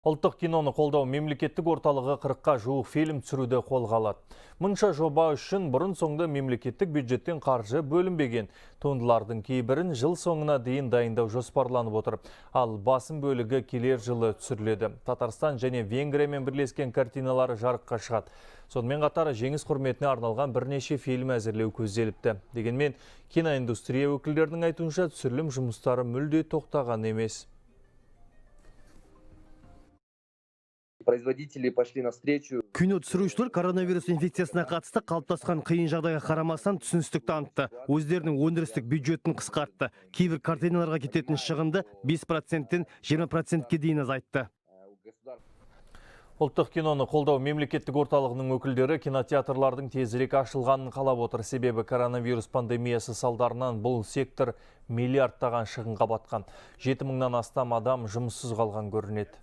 Ұлттық киноны қолдау мемлекеттік орталығы 40-қа жуық фильм түсіруді қолға алады. Мұнша жоба үшін бұрын соңды мемлекеттік бюджеттен қаржы бөлінбеген. Туындылардың кейбірін жыл соңына дейін дайындау жоспарланып отыр. Ал басым бөлігі келер жылы түсіріледі. Татарстан және Венгриямен бірлескен картиналары жарыққа шығады. Сонымен қатар Жеңіс құрметіне арналған бірнеше фильм әзірлеу көзделіпті. Дегенмен киноиндустрия өкілдерінің айтуынша, түсірілім жұмыстары мүлде тоқтаған емес. Производители пошли навстречу. Кино түсірушілер коронавирус инфекциясына қатысты қалыптасқан қиын жағдайға қарамастан, түсіністік танытты. Өздерінің өндірістік бюджетін қысқартты. Кейбір картиналарға кететін шығынды 5%-тен 20%-ке дейін азайтты. Ұлттық киноны қолдау мемлекеттік орталығының өкілдері кинотеатрлардың тезірек ашылғанын қалап отыр. Себебі коронавирус пандемиясы салдарынан бұл сектор миллиардтаған шығынға батқан. 7 мыңнан астам адам жұмыссыз қалған көрінеді.